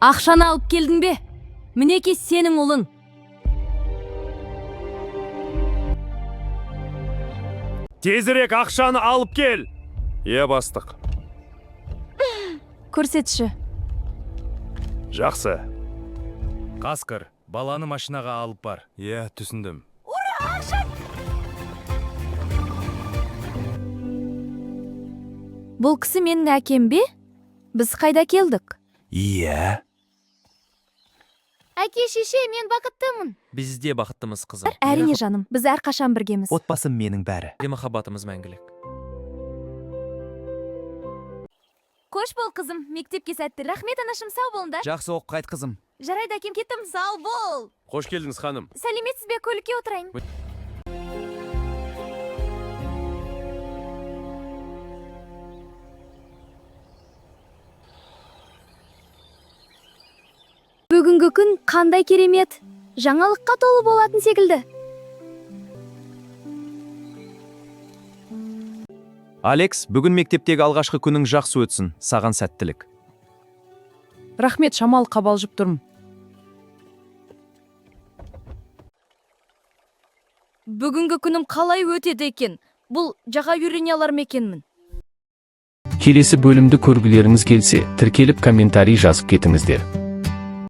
Ақшаны алып келдің бе? Мінекей сенің ұлың. Тезірек ақшаны алып кел. Иә, бастық. Көрсетші. Жақсы. Қасқыр, баланы машинаға алып бар. Иә, түсіндім. Бұл кісі менің әкем бе? Біз қайда келдік? Иә. Әке, шеше, мен бақыттымын. Біз де бақыттымыз, қызым. Әрине, жаным, біз әрқашан біргеміз. Отбасым менің бәрі. Де махаббатымыз мәңгілік. Қош бол, қызым, мектепке сәтті. Рахмет, анашым, сау болыңдар. Жақсы оқып қайт, қызым. Жарайды, әкем, кеттім. Сау бол. Қош келдіңіз, ханым. Сәлеметсіз бе, көлікке отырайын. Бүгінгі күн қандай керемет! Жаңалыққа толы болатын секілді. Алекс, бүгін мектептегі алғашқы күнің жақсы өтсін. Саған сәттілік. Рахмет, шамалы қобалжып тұрмын. Бүгінгі күнім қалай өтеді екен? Бұл жаға үйрене алар ма екенмін? Келесі бөлімді көргілеріңіз келсе, тіркеліп, комментарий жазып кетіңіздер.